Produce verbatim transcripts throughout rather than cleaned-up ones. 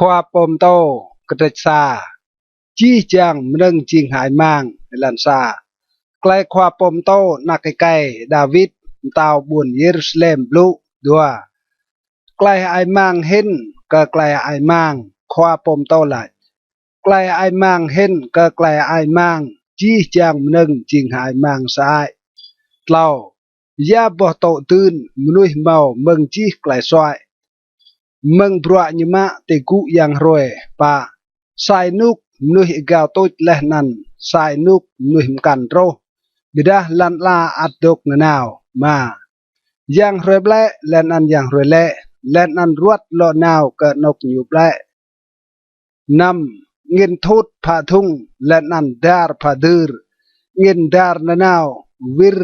Khua pô mtô. Kdrêč sa. Jih jang mnơ̆ng jing hơăi mang. Êlan sa. Klei khua pô mtô anak êkei Đawit, mtao ƀuôn Yêrusalem blŭ. Dua. Klei hơăi mang hĭn kơ klei hơăi mang. Khua pô mtô lač: Klei hơăi mang hĭn kơ klei hơăi mang, jih jang mnơ̆ng jing hơăi mang sơăi. Tlâo. Ya boh tŭ dưn mnuih mâo mơ̆ng jih klei suăi, mơ̆ng bruă ñu mă ti gŭ yang hruê? Pă. Sa ênuk mnuih êgao tuč leh anăn sa ênuk mnuih mkăn truh, ƀiădah lăn ala ăt dôk nanao. Êma. Yang hruê ƀlĕ leh anăn yang hruê lĕ, leh anăn ruăt lŏ nao kơ anôk ñu ƀlĕ. Năm. Angĭn thut phă dhŭng leh anăn dar phă dưr. Angĭn dar nanao wir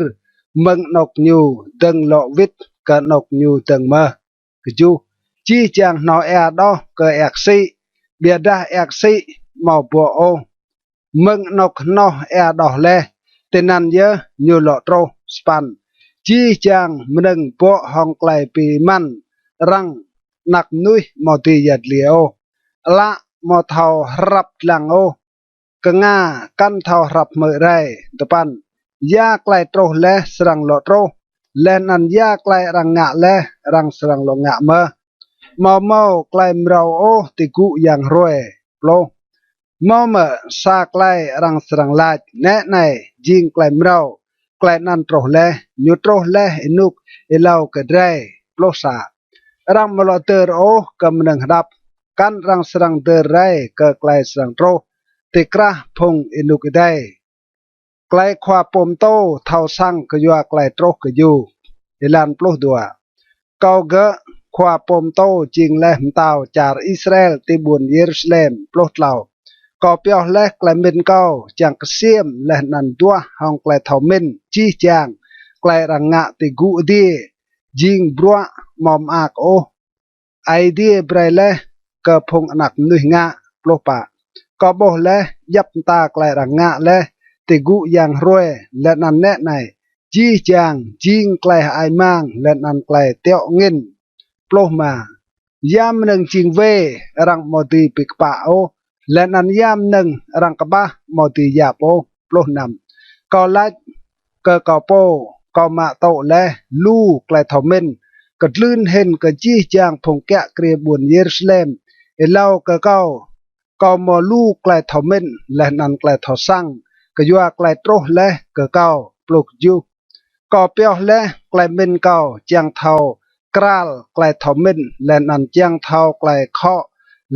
mơ̆ng anôk ñu dơ̆ng lŏ wĭt kơ anôk ñu dơ̆ng mơh. Kjuh. Jih jang hnoh êa đoh kơ êa ksĭ, ƀiădah êa ksĭ amâo bŏ ôh mơ̆ng anôk hnoh êa đoh leh, tinăn yơh ñu lŏ truh. Sa păn. Jih jang mnơ̆ng bŏ hŏng klei bi êmăn arăng, anak mnuih amâo dưi yăl dliê ôh, ală amâo thâo hrăp dlăng ôh, knga kăn thâo hrăp hmư̆ rei. Dua păn. Ya klei truh leh srăng lŏ truh, leh anăn ya klei arăng ngă leh arăng srăng lŏ ngă mơh. Amâo mâo klei mrâo ôh ti gŭ yang hruê. Pluh. Mâo mơ̆ sa klei arăng srăng lač: Nĕ anei jing klei mrâo, klei anăn truh leh, ñu truh leh ênuk êlâo kơ drei? Pluh sa. Arăng amâo lŏ dơr ôh kơ mnơ̆ng hđăp, kăn arăng srăng dơr rei kơ klei srăng truh ti krah phung ênuk êdei. Klei khua pô mtô thâo săng kyua klei truh kơ ñu. Êlan pluh dua. Kâo gơ̆ khua pô mtô jing leh mtao čar Israel ti ƀuôn Yêrusalem. Pluh tlâo. Kâo pioh leh klei mĭn kâo čiăng ksiêm leh anăn duah hŏng klei thâo mĭn jih jang klei arăng ngă ti gŭ adiê, jing bruă amâo mơak ôh Aê Diê brei leh kơ phung anak mnuih ngă. Pluh pă. Kâo ƀuh leh djăp mta klei arăng ngă leh ti gŭ yang hruê, leh anăn nĕ anei, jih jang jing klei hơăi mang leh anăn klei tiŏ angĭn. Pluh êma. Ya mnơ̆ng jing wê arăng amâo dưi bi kpă ôh, leh anăn ya mnơ̆ng arăng kƀah amâo dưi yap ôh? Pluh năm. Kâo lač kơ kâo pô: Kâo mă tŭ leh lu klei thâo mĭn, kdlưn hĭn kơ jih jang phung kiă kriê ƀuôn Yêrusalem êlâo kơ kâo. Kâo mâo lu klei thâo mĭn leh anăn klei thâo săng kyua klei truh leh kơ kâo. Pluh kjuh. Kâo pioh leh klei mĭn kâo čiăng thâo kral klei thâo mĭn, leh anăn čiăng thâo klei khŏ,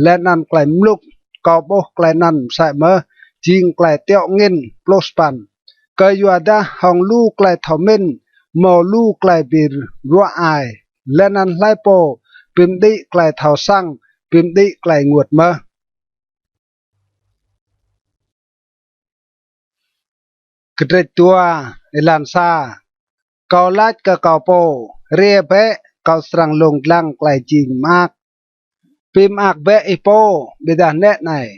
leh anăn klei mluk. Kâo ƀuh klei anăn msĕ mơh jing klei tiŏ angĭn. Pluh sa păn. Kyuadah hŏng lu klei thâo mĭn mâo lu klei bi ruă ai, leh anăn hlei pô bi mđĭ klei thâo săng bi mđĭ klei ênguôt mơh. Kdrêč dua, êlan sa. Kâo lač kơ kâo pô: Hriê bĕ, kâo srăng lông dlăng klei jing mơak. Bi mơak bĕ ih pô, ƀiădah nĕ anei,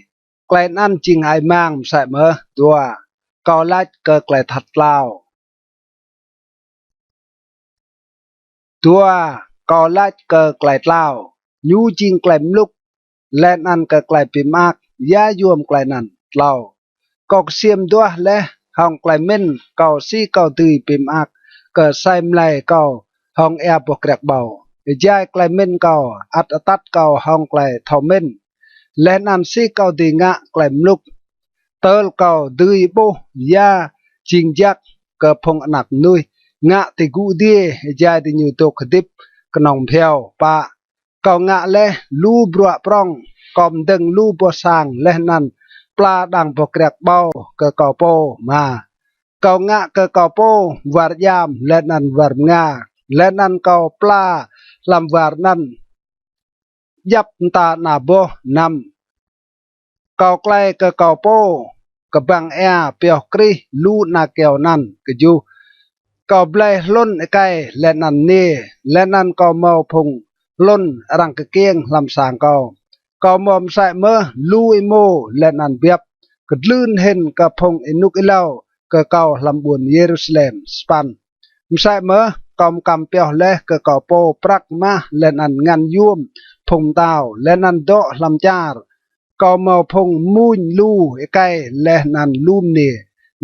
klei anăn jing hơăi mang msĕ mơh. Dua. Kâo lač kơ klei thăt tlao. Dua. Kâo lač kơ klei tlao, ñu jing klei mluk, leh anăn kơ klei bi mơak, ya yuôm klei anăn? Tlâo. Kâo ksiêm duah leh hŏng klei mĭn kâo si kâo dưi bi mơak kơ asei mlei kâo hŏng êa boh kriăk ƀâo. Êjai klei mĭn kâo ăt atăt kâo hŏng klei thâo mĭn, leh anăn si kâo dưi ngă klei mluk. Tơl kâo dưi ƀuh ya jing jăk kơ phung anak mnuih ngă ti gŭ adiê êjai diñu dôk hdĭp knŏng bhiâo. Pă. Kâo ngă leh lu bruă prŏng, kâo mdơ̆ng lu boh sang leh anăn pla đang boh kriăk ƀâo kơ kâo pô. Êma. Kâo ngă kơ kâo pô war djam leh anăn war mnga, leh anăn kâo pla hlăm war anăn djăp mta ana boh. Năm. Kâo klei kơ kâo pô kbăng êa pioh krih lu ana kyâo anăn. Kjuh. Kâo blei hlŭn êkei leh anăn mniê, leh anăn kâo mâo phung hlŭn arăng kkiêng hlăm sang kâo. Kâo mâo msĕ mơh lu êmô leh anăn biăp, kdlưn hĭn kơ phung ênuk êlâo kơ kâo hlăm ƀuôn Yêrusalem. Sa păn. Msĕ mơh kâo mkăm pioh leh kơ kâo pô prăk mah leh anăn ngăn yuôm phung mtao, leh anăn dŏ hlăm čar. Kâo mâo phung mmuñ lu êkei leh anăn lu mniê,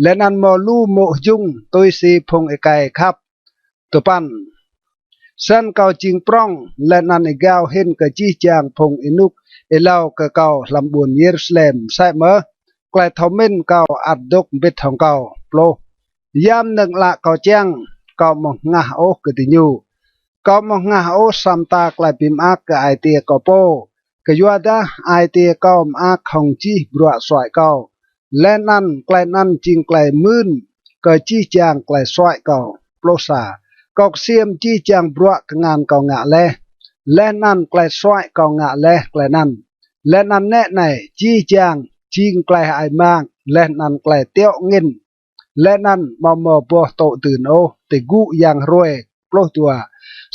leh anăn mâo lu mô̆ hjŭng tui si phung êkei khăp. Dua păn. Snăn kâo jing prŏng leh anăn êgao hĭn kơ jih jang phung ênuk êlâo kơ kâo hlăm ƀuôn Yêrusalem, msĕ mơh klei thâo mĭn kâo ăt dôk mbĭt hŏng kâo. Pluh. Ya mnơ̆ng ală kâo čiăng, kâo amâo hngah ôh kơ diñu. Kâo amâo hngah ôh sa mta klei bi mơak kơ ai tiê kâo pô, kyuadah ai tiê kâo mơak hŏng jih bruă suăi kâo, leh anăn klei anăn jing klei mưn kơ jih jang klei suăi kâo. Pluh sa. Kâo ksiêm jih jang bruă kngan kâo ngă leh, leh anăn klei suăi kâo ngă leh klei anăn. Leh anăn nĕ anei, jih jang jing klei hơăi mang leh anăn klei tiŏ angĭn, leh anăn amâo mâo boh tŭ dưn ôh ti gŭ yang hruê. Pluh dua.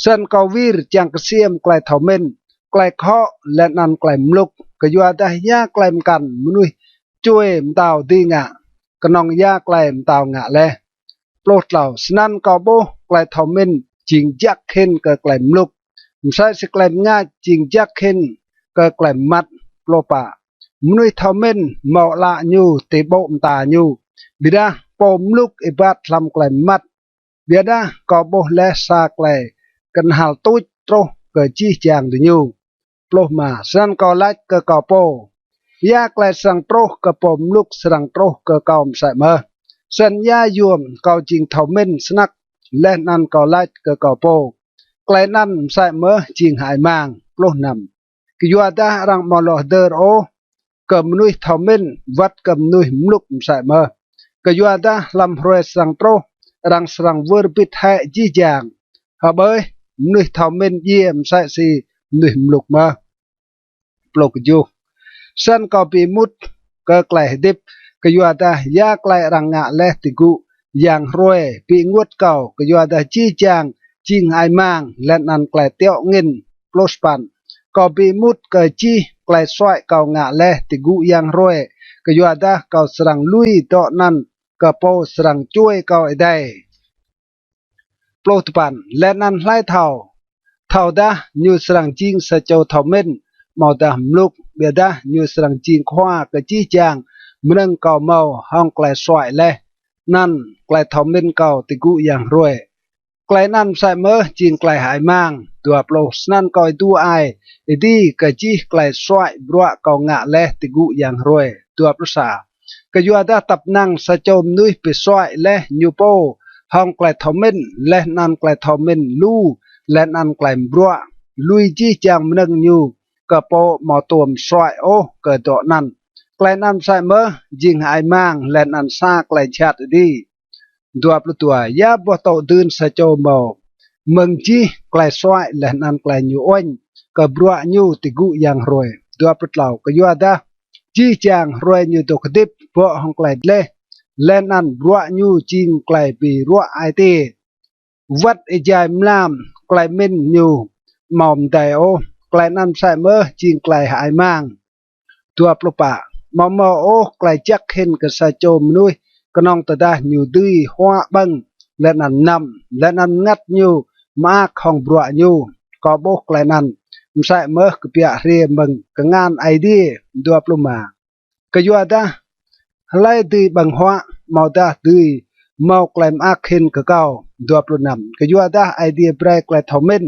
Snăn kâo wir čiăng ksiêm klei thâo mĭn, klei khŏ, leh anăn klei mluk, kyuadah ya klei mkăn mnuih čuê mtao dưi ngă, knŏng ya klei mtao ngă leh. Pluh tlâo. Snăn kâo ƀuh klei thâo mĭn jing jăk hĭn kơ klei mluk, msĕ si klei mngač jing jăk hĭn kơ klei mmăt. Pluh pă. Mnuih thâo mĭn mâo ală ñu ti ƀô̆ mta ñu, ƀiădah pô mluk êbat hlăm klei mmăt. Ƀiădah kâo ƀuh leh sa klei knhal tuč truh kơ jih jang diñu. Pluh êma. Snăn kâo lač kơ kâo pô, ya klei srăng truh kơ pô mluk srăng truh kơ kâo msĕ mơh. Snăn ya yuôm kâo jing thâo mĭn snăk, leh anăn kâo lač kơ kâo pô, klei anăn msĕ mơh jing hơăi mang. Pluh năm. Kyuadah arăng amâo lŏ hdơr ôh kơ mnuih thâo mĭn wăt kơ mnuih mluk msĕ mơh. Kyuadah hlăm hruê srăng truh, arăng srăng wơr bĭt hĕ jih jang. Hƀơih, mnuih thâo mĭn djiê msĕ si mnuih mluk mơh. Pluh kjuh. Snăn kâo bi êmut kơ klei hdĭp, kyuadah ya klei arăng ngă leh ti gŭ yang hruê bi ênguôt kâo, kyuadah jih jang jing hơăi mang leh anăn klei tiŏ angĭn. Pluh sa păn. Kâo bi êmut kơ jih klei suăi kâo ngă leh ti gŭ yang hruê, kyuadah kâo srăng lui dŏ anăn kơ pô srăng čuê kâo êdei. Pluh dua păn. Leh anăn hlei thâo, thâodah ñu srăng jing sa čô thâo mĭn, amâodah mluk, ƀiădah ñu srăng jing khua kơ jih jang mnơ̆ng kâo mâo hŏng klei suăi leh anăn klei thâo mĭn kâo ti gŭ yang hruê. Klei anăn msĕ mơh jing klei hơăi mang. Dua pluh. Snăn kâo êdu ai êdi kơ jih klei suăi bruă kâo ngă leh ti gŭ yang hruê. Dua pluh sa. Kyuadah tăp năng sa čô mnuih bi suăi leh ñu pô hŏng klei thâo mĭn, leh anăn klei thâo mĭn lu, leh anăn klei mbruă, lui jih jang mnơ̆ng ñu kơ pô amâo tuôm suăi ôh kơ dŏ anăn. Klei anăn msĕ mơh jing hơăi mang leh anăn sa klei jhat êdi. Dua pluh dua. Ya boh tŭ dưn sa čô mâo mơ̆ng jih klei suăi leh anăn klei ñu uêñ kơ bruă ñu ti gŭ yang hruê? Dua pluh tlâo. Kyuadah jih jang hruê ñu dôk hdĭp bŏ hŏng klei dleh, leh anăn bruă ñu jing klei bi ruă ai tiê. Wăt êjai mlam klei mĭn ñu amâo mdei ôh. Klei anăn msĕ mơh jing klei hơăi mang. Dua pluh pă. Amâo mâo ôh klei jăk hĭn kơ sa čô mnuih knŏng tơdah ñu dưi huă ƀơ̆ng leh anăn mnăm, leh anăn mngăt ñu mơak hŏng bruă ñu. Kâo ƀuh klei anăn msĕ mơh kbiă hriê mơ̆ng kngan Aê Diê. Dua pluh êma. Kyuadah hlei dưi ƀơ̆ng huă amâodah dưi mâo klei mơak hĭn kơ kâo? Dua pluh năm. Kyuadah Aê Diê brei klei thâo mĭn,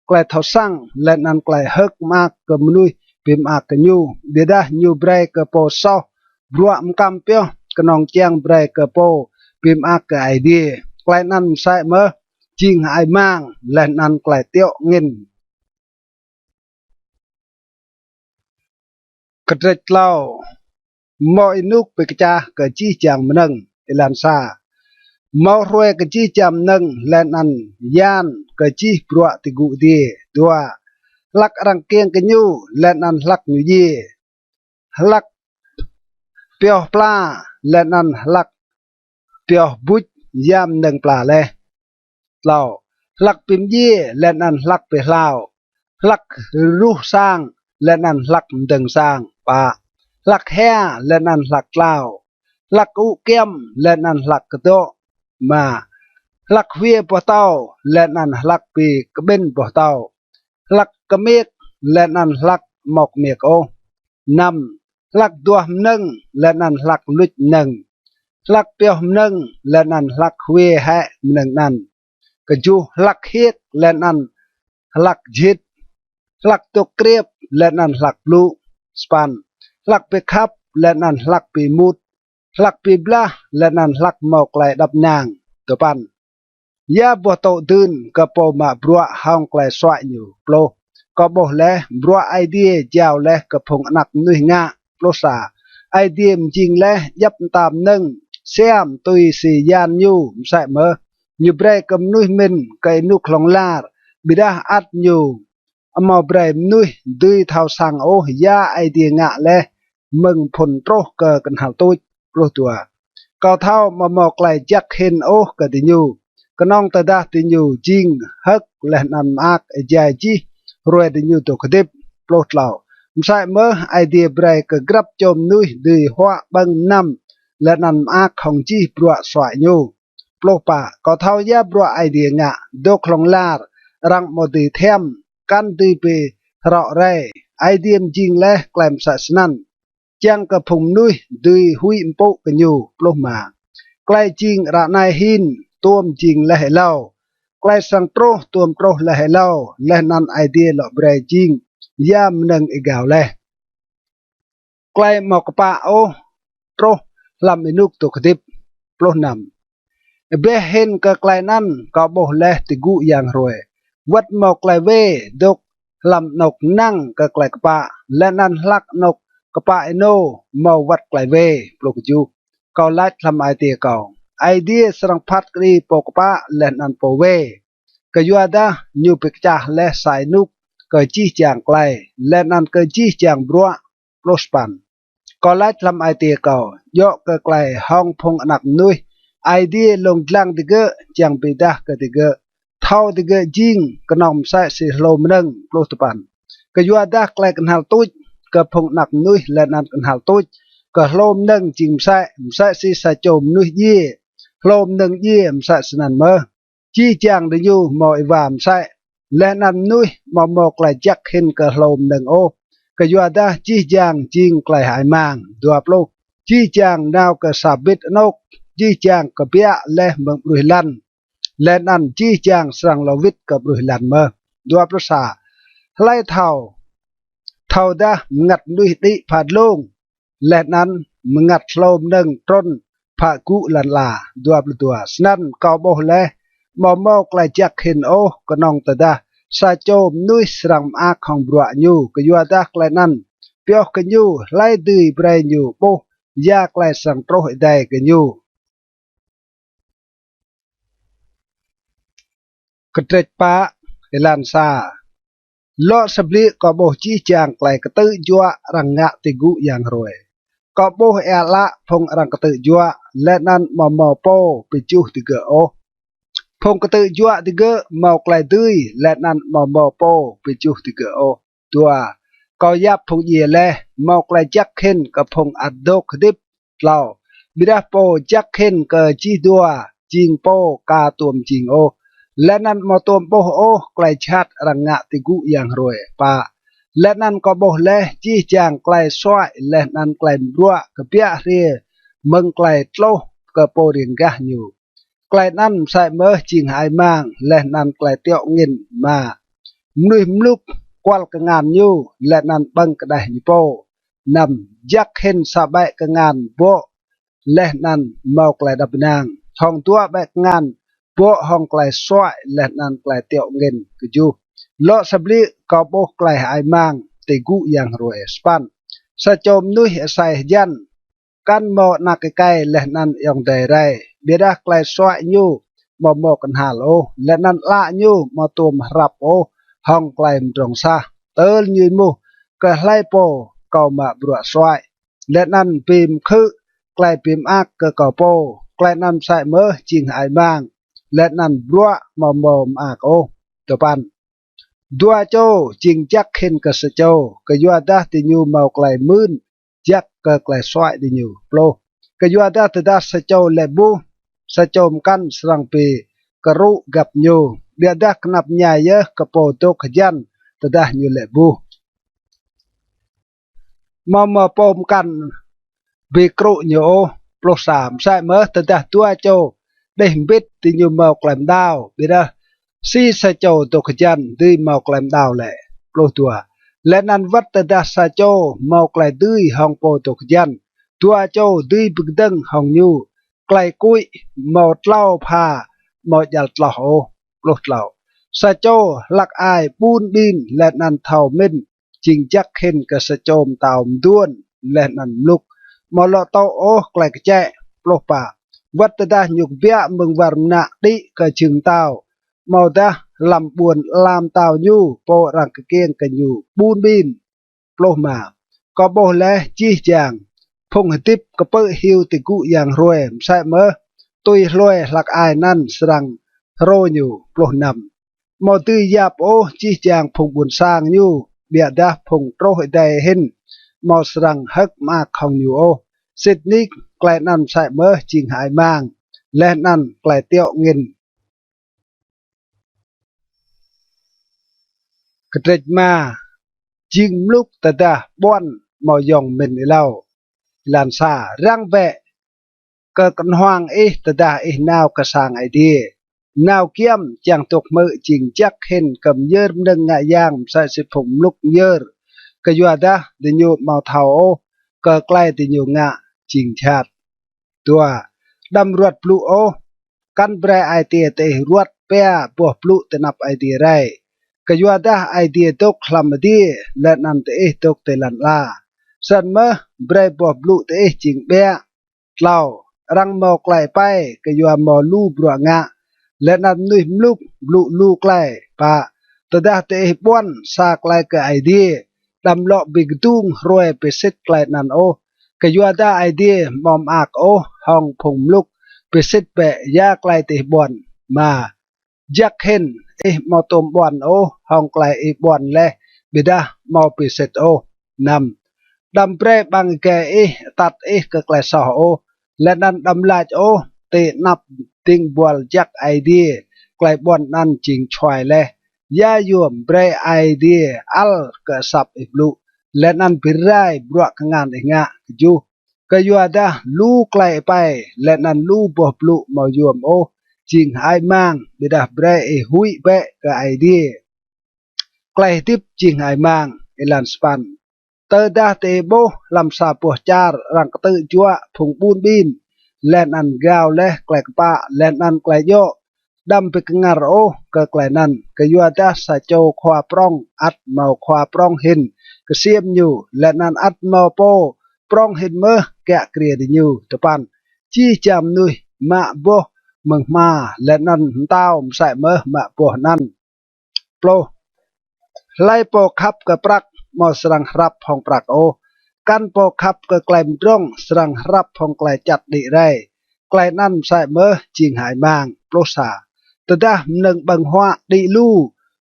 klei thâo săng, leh anăn klei hơ̆k mơak kơ mnuih bi mơak kơ ñu, ƀiădah ñu brei kơ pô soh bruă mkăm pioh, knŏng čiăng brei kơ pô bi mơak kơ Aê Diê. Klei anăn msĕ mơh jing hơăi mang leh anăn klei tiŏ angĭn. Kdrêč tlâo. Mâo ênuk bi kčah kơ jih jang mnơ̆ng. Êlan sa. Mâo hruê kơ jih jang mnơ̆ng leh anăn yan kơ jih bruă ti gŭ adiê. Dua. Hlăk arăng kkiêng kơ ñu leh anăn hlăk ñu djiê. Hlăk pioh pla leh anăn hlăk pioh buč ya mnơ̆ng pla leh. Tlâo. Hlăk bi mdjiê leh anăn hlăk bi hlao. Hlăk ruh sang leh anăn hlăk mdơ̆ng sang. Pă. Hlăk hia leh anăn hlăk tlao. Hlăk ŭ kiăm leh anăn hlăk kdŏ. Êma. Hlăk hwiê boh tâo leh anăn hlăk bi kƀĭn boh tâo. Hlăk kmiêk leh anăn hlăk amâo kmiêk ôh. Năm, hlăk duah mnơ̆ng leh anăn hlăk luč mnơ̆ng, hlăk pioh mnơ̆ng leh anăn hlăk hwiê hĕ mnơ̆ng anăn. Kjuh, hlăk hiêk leh anăn hlăk jhĭt, hlăk dôk kriêp leh anăn hlăk blŭ. Sa păn, hlăk bi khăp leh anăn hlăk bi êmut, hlăk bi blah leh anăn hlăk mâo klei êđăp ênang. Dua păn, ya boh tŭ dưn kơ pô mă bruă hŏng klei suăi ñu? Pluh, kâo ƀuh leh bruă Aê Diê jao leh kơ phung anak mnuih ngă. Pluh sa, Aê Diê mjing leh djăp mta mnơ̆ng siam tui si yan ñu msĕ mơh. Ñu brei kơ mnuih mĭn kơ ênuk hlŏng lar, ƀiădah ăt ñu amâo brei mnuih dưi thâo săng ôh ya Aê Diê ngă leh mơ̆ng phŭn truh kơ knhal tuč. Pluh dua, kâo thâo amâo mâo klei jăk hĭn ôh kơ diñu, knŏng tơdah diñu jing hơ̆k leh anăn mơak êjai jih hruê diñu dôk hdĭp. Pluh tlâo, msĕ mơh Aê Diê brei kơ grăp čô mnuih dưi huă ƀơ̆ng mnăm leh anăn mơak hŏng jih bruă suăi ñu. Pluh pă, kâo thâo ya bruă Aê Diê ngă dôk hlŏng lar, arăng amâo dưi thiăm, kăn dưi bi hrŏ rei. Aê Diê mjing leh klei msĕ snăn čiăng kơ phung mnuih dưi huĭ mpŭ kơ ñu. Pluh êma, klei jing ară anei hin tuôm jing leh êlâo, klei srăng truh tuôm truh leh êlâo, leh anăn Aê Diê lŏ brei jing ya mnơ̆ng êgao leh. Klei amâo kpă ôh truh hlăm ênuk dôk hdĭp. Pluh năm, êbeh hĭn kơ klei anăn kâo ƀuh leh ti gŭ yang hruê, wăt mâo klei wê dôk hlăm anôk năng kơ klei kpă, leh anăn hlăk anôk kpă ênô mâo wăt klei wê. Pluh kjuh, kâo lač hlăm ai tiê kâo, Aê Diê srăng phat kđi pô kpă leh anăn pô wê, kyuadah ñu bi kčah leh sa ênuk kơ jih jang klei, leh anăn kơ jih jang bruă. Pluh sa păn, kâo lač hlăm ai tiê kâo, djŏ kơ klei hŏng phung anak mnuih, Aê Diê lông dlăng digơ̆ čiăng bi êdah kơ digơ̆, thâo digơ̆ jing knŏng msĕ si hlô mnơ̆ng. Pluh dua păn, kyuadah klei knhal tuč kơ phung anak mnuih leh anăn knhal tuč kơ hlô mnơ̆ng jing msĕ, msĕ si sa čô mnuih djiê, hlô mnơ̆ng djiê msĕ snăn mơh. Jih jang diñu mâo êwa msĕ, leh anăn mnuih amâo mâo klei jăk hĭn kơ hlô mnơ̆ng ôh, kyuadah jih jang jing klei hơăi mang. Dua pluh, jih jang nao kơ sa bĭt anôk, jih jang kbiă leh mơ̆ng ƀruih lăn, leh anăn jih jang srăng lŏ wĭt kơ ƀruih lăn mơh. Dua pluh sa, hlei thâo, thâodah mngăt mnuih đĭ pha dlông, leh anăn mngăt hlô mnơ̆ng trŭn phă gŭ lăn ala. Dua pluh dua, snăn kâo ƀuh leh amâo mâo klei jăk hĭn ôh, knŏng tơdah sa čô mnuih srăng mơak hŏng bruă ñu, kyuadah klei anăn pioh kơ ñu hlei dưi brei ñu ƀuh ya klei srăng truh êdei kơ ñu. Kdrêč pă, êlan sa. Lŏ sa blư̆ kâo ƀuh jih jang klei ktư̆ juă arăng ngă ti gŭ yang hruê. Kâo ƀuh êa ală phung arăng ktư̆ juă, leh anăn amâo mâo pô bi juh digơ̆ ôh. Phung ktư̆ juă digơ̆ mâo klei dưi, leh anăn amâo mâo pô bi juh digơ̆ ôh. Dua, kâo yap phung djiê leh, mâo klei jăk hĭn kơ phung ăt dôk hdĭp. Tlâo, ƀiădah pô jăk hĭn kơ jih dua jing pô ka tuôm jing ôh, leh anăn amâo tuôm ƀuh ôh klei jhat arăng ngă ti gŭ yang hruê. Pă, leh anăn kâo ƀuh leh jih jang klei suăi leh anăn klei mbruă kbiă hriê mơ̆ng klei tluh kơ pô riêng gah ñu. Klei anăn msĕ mơh jing hơăi mang leh anăn klei tiŏ angĭn. Êma, mnuih mluk kuăl kngan ñu leh anăn ƀơ̆ng kđeh ñu pô. Năm, jăk hĭn sa ƀĕ kngan bŏ leh anăn mâo klei êđăp ênang, hŏng dua ƀĕ kngan bŏ hŏng klei suăi leh anăn klei tiŏ angĭn. Kjuh, lŏ sa blư̆ kâo ƀuh klei hơăi mang ti gŭ yang hruê. Sa păn, sa čô mnuih asei hjăn, kăn mâo anak êkei leh anăn ayŏng adei rei, ƀiădah klei suăi ñu amâo mâo knhal ôh, leh anăn ală ñu amâo tuôm hrăp ôh hŏng klei mdrŏng sah. Tơl ñu êmuh, kơ hlei pô kâo mă bruă suăi, leh anăn bi mkhư̆ klei bi mơak kơ kâo pô? Klei anăn msĕ mơh jing hơăi mang leh anăn bruă amâo mâo mơak ôh. Dua păn, dua čô jing jăk hĭn kơ sa čô, kyuadah diñu mâo klei mưn jăk kơ klei suăi diñu. Pluh, kyuadah tơdah sa čô lĕ buh, sa čô mkăn srăng bi kơrŭ găp ñu, ƀiădah knap mñai yơh kơ pô dôk hjăn tơdah ñu lĕ buh. amâo mâo pô mkăn bi krŭ ñu ôh. Pluh sa. Msĕ mơh tơdah dua čô đih mbĭt, diñu mâo klei mđao, ƀiădah si sa čô dôk hjăn dưi mâo klei mđao lĕ? Pluh dua. Leh anăn wăt tơdah sa čô mâo klei dưi hŏng pô dôk hjăn, dua čô dưi bi kdơ̆ng hŏng ñu, klei kuĭ mâo tlâo pha amâo djăl tloh ôh. Pluh tlâo. Sa čô hlăk ai ƀun ƀin leh anăn thâo mĭn jing jăk hĭn kơ sa čô mtao mduôn leh anăn mluk, amâo lŏ tŭ ôh klei kčĕ. Pluh pă. Wăt tơdah ñu kbiă mơ̆ng war mnă đĭ kơ jhưng mtao, amâodah hlăm ƀuôn ala mtao ñu, pô arăng kkiêng kơ ñu ƀun ƀin. Pluh êma. Kâo ƀuh leh jih jang phung hdĭp kpư̆ hiu ti gŭ yang hruê, msĕ mơh tui hlue hlăk ai anăn srăng hrô ñu. Pluh năm. Amâo dưi yap ôh jih jang phung ƀuôn sang ñu, ƀiădah phung truh êdei hĭn amâo srăng hơ̆k mơak hŏng ñu ôh. Sĭt nik klei anăn msĕ mơh jing hơăi mang leh anăn klei tiŏ angĭn. Kdrêč êma. Jing mluk tơdah ƀuăn amâo yŏng mĭn êlâo. Êlan sa. Răng bĕ kơ knhuang ih tơdah ih nao kơ sang Aê Diê. Nao giăm čiăng dôk hmư̆ jing jăk hĭn kơ myơr mnơ̆ng ngă yang msĕ si phung mluk myơr, kyuadah diñu amâo thâo ôh kơ klei diñu ngă jing jhat. Dua. Đăm ruăt blŭ ôh. Kăn brei ai tiê diih ruăt pia boh blŭ ti anăp Aê Diê rei, kyuadah Aê Diê dôk hlăm adiê, leh anăn diih dôk ti lăn ala. Snăn mơh brei boh blŭ diih jing ƀiă. Tlâo. Arăng mâo klei êpei kyua mâo lu bruă ngă, leh anăn mnuih mluk blŭ lu klei. Pă. Tơdah diih ƀuăn sa klei kơ Aê Diê, đăm lŏ bi kdung hruê bi sĭt klei anăn ôh, kyuadah Aê Diê amâo mơak ôh hŏng phung mluk. Bi sĭt bĕ ya klei diih ƀuăn. Êma. Jăk hĭn ih amâo tuôm ƀuăn ôh hŏng klei ih ƀuăn leh ƀiădah amâo bi sĭt ôh. Năm. Đăm brei ƀăng êgei ih atăt ih kơ klei soh ôh, leh anăn đăm lač ôh ti anăp dĭng buăl jăk Aê Diê klei ƀuăn anăn jing čhuai leh. Ya yuôm brei Aê Diê ăl kơ asăp ih blŭ, leh anăn bi rai bruă kngan ih ngă. Kjuh. Kyuadah lu klei êpei leh anăn lu boh blŭ amâo yuôm ôh jing hơăi mang, ƀiădah brei ih huĭ bĕ kơ Aê Diê. Klei hdĭp jing hơăi mang. Êlan sa păn. Tơdah diih ƀuh hlăm sa boh čar arăng ktư̆ juă phung ƀun ƀin, leh anăn gao leh klei kpă leh anăn klei djŏ, đăm bi kngăr ôh kơ klei anăn, kyuadah sa čô khua prŏng ăt mâo khua prŏng hĭn ksiêm ñu, leh anăn ăt mâo pô prŏng hĭn mơh kiă kriê diñu. Dua păn. Jih jang mnuih mă boh mơ̆ng hma, leh anăn mtao msĕ mơh mă boh anăn. Pluh. Hlei pô khăp kơ prăk amâo srăng hrăp hŏng prăk ôh, kăn pô khăp kơ klei mdrŏng srăng hrăp hŏng klei čăt đĭ rei. Klei anăn msĕ mơh jing hơăi mang. Pluh sa. Tơdah mnơ̆ng ƀơ̆ng huă đĭ lu,